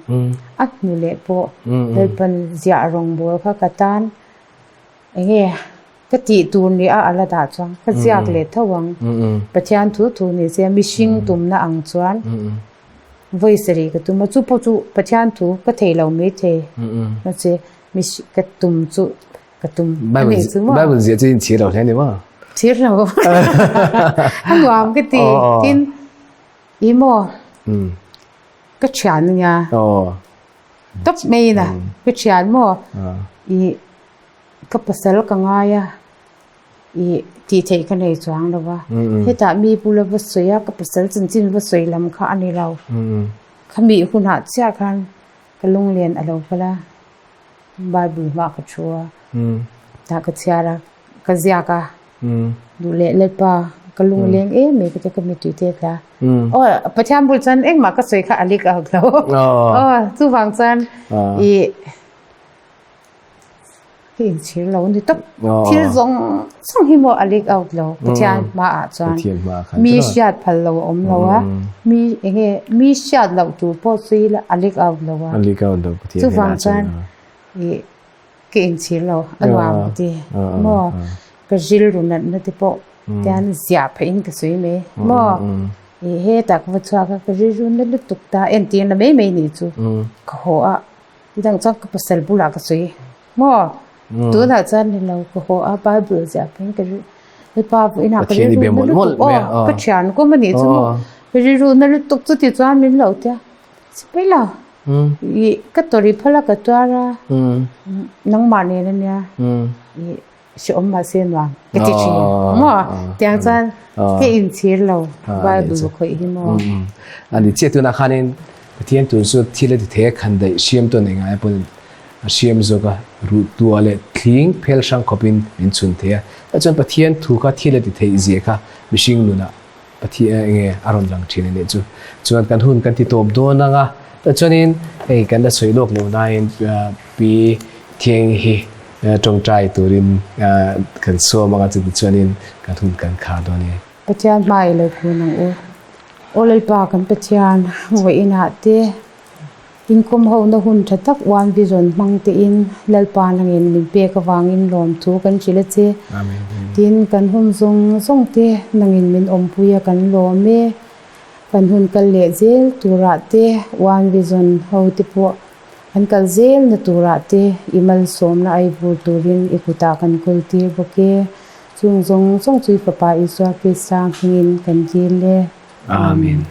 a hnu leh pawh Lalpan ziah rawngbâwl kha ka tan enge ka tih tur ni a ala dah chuan ka ziak leh tho ang. Pathian thu thu ni se mihring tumna ang chuan vawi sarih ka tum a, chu pawh chu Pathian thu ka thei lo maithei mahse ka tum chu Ka tum a nih chu maw? Bible ziah chu in chhir lo hle ni maw? Chhir lo. A nuam ka ti. Tin i maw? Ka thian nia. Tawp mai ina ka thian maw? I ka pasal ka ngai a. I tih theih ka nei chuang lo va. Hetah mi bula va sawi a ka pasal chanchin va sawi lam kha a ni lo. Khami hunah chiah khan ka lunglen a lo kal a. Bible hmah ka thu a, tah ka chhiar a, ka ziak a, duh leh Lalpa ka lung a leng em mai ka ti a, ka mittui te a tla. Aw Pathian bul chuan engmah ka sawi kha a lik out lo. Aw chuvang chuan i ka inchhir lo a ni tawp. Thil zawng zawng hi maw a lik out lo Pathian hmaah chuan mi hriat phal lo a awm lo a, mi enge mi hriat loh tur pawh chu ila a lik out lo a. Chuvang chuan ih ka inchhir lo a nuam ka ti maw ka rilru natna te pawh tian ziah phahin ka sawi mai maw ih hetah ka va chhuak a ka rilru na lutuk ta entirna mai mai nih chu ka haw a chutah chuan ka pasal bulah ka sawi maw tunah chuan ni lo ka haw a bible ziah phahin ka rilru hepa vawiinah ka rilru na lutuk aw ka thian kawm a nih chu maw ka rilru na lutuk chuti chuan min lo tia si paih lo. I ka tawrh i phal a ka tuar a, nangmah nen a nia. I hrehawm mahse nuam ka ti thin maw? Tiang chuan ka inchhir lo Bible khawih hi maw? A ni chiah tunah khanin Pathian tur chu thil a ti thei a, khan daih hriam tawn engai pawn a hriam zawk a, ruh tua leh thling phel hrang khawpin min chhun thei a. Chuan Pathian thu kha thil a ti theih zia kha mihring nunah Pathian enge a rawn lang thin a nih chu. Chuan kan hun kan ti tawp dawn ang a, chuanin hei kan la sawi lawk lo nain Pi Thiangi hi tawngtai turin kan sawm ang a, chuti chuanin kan hun kan khar dawn e. Pathian hma i lo kun ang u. Aw Lalpa kan Pathian, vawiinah te Inkawm hona hun tha tak One Vision hmang tein Lalpa nangin min pek avangin lawmthu kan hrilh a che. Tin, kan hun zawng zawng te nangin min awmpui a kan lawm e. Kan hun kal leh zel turah te One Vision ho te pawh an kal zel na turah te i malsawmna ai vur turin i kutah kan kawl tir bawk e. Chung zawng zawng chu i Fapa Isua Krista hmingin kan dil e. Amen.